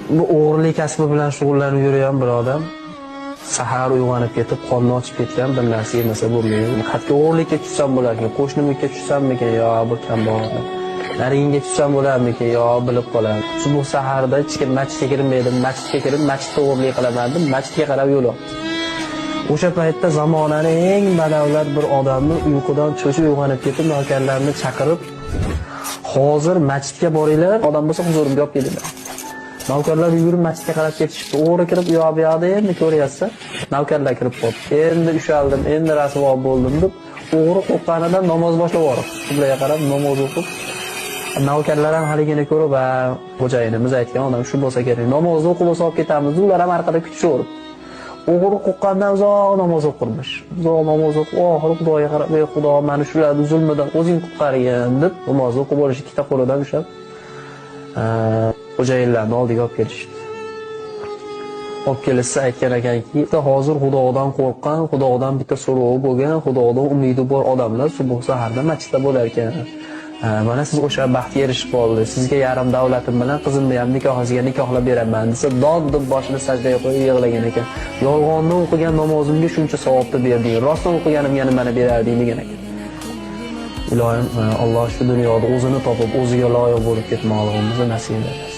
Bu o'g'irlik kasbi bilan shug'ullanib yurgan bir odam sahar uyg'onib ketib, qonni ochib ketgan, bir narsa yemasa bo'lmaydi. Qayerga o'g'irlikka tushsam bo'larkan, qo'shnimnikiga tushsammikan, yo bir kambag'al. Nariginga tushsam bo'larmikan, yo bilib qoladi. Subuh saharda hech kim masjidga kirmaydi, masjidga kirib masjidda o'g'irlik qilaman deb masjidga qarab yo'l oldi. O'sha paytda zamonani eng badavlat bir odamni uyqudan cho'chib uyg'onib ketib, navkarlarni chaqirib, "Hozir masjidga boringlar, odam bo'lsa huzurimga olib kelinglar." Navkarlar yugurib masjidga qarab ketishibdi. O'g'ri kirib u yoq bu yoqda endi ko'ryapsa, navkarlar kirib qolibdi. "Endi ushaldim, endi rasvo bo'ldim" deb o'g'ri qo'rqqanidan namoz boshlab yuboribdi. Qiblaga qarab namoz o'qib, navkarlar ham haligini ko'rib, "Ha, xo'jayinimiz aytgan odam shu bo'lsa kerak. Namozni o'qib bo'lsa olib ketamiz." Ular ham orqada kutishaveribdi. O'g'ri qo'rqqandan uzoq namoz o'qirmish. Uzoq namoz o'qib, oxiri Xudoga qarab, "Ey Xudo, mani shularni zulmidan o'zing qutqargin" deb namozni o'qib olish, ikkita qo'lidan ushlab xo'jayinlarni oldiga olib kelishibdi. Olib kelishsa aytgan ekanki, hozir Xudodan qo'rqqan, Xudodan bitta so'rovi bo'lgan, Xudodan umidi bor odamlar subuh saharda masjidda bo'lar ekan. Mana siz o'sha baxtga erishib qoldingiz. Sizga yarim davlatim bilan qizimni ham nikohisiga nikohlab beraman desa, dod deb boshini sajdaga qo'yib yig'lagan ekan. "Yolg'ondan o'qigan namozimga shuncha savobni berding, rostdan o'qiganimga nimani berarding?" degan ekan. Iloyim, Alloh shu dunyoda o'zini topib, o'ziga loyiq bo'lib ketmoqligimizni nasib etsin.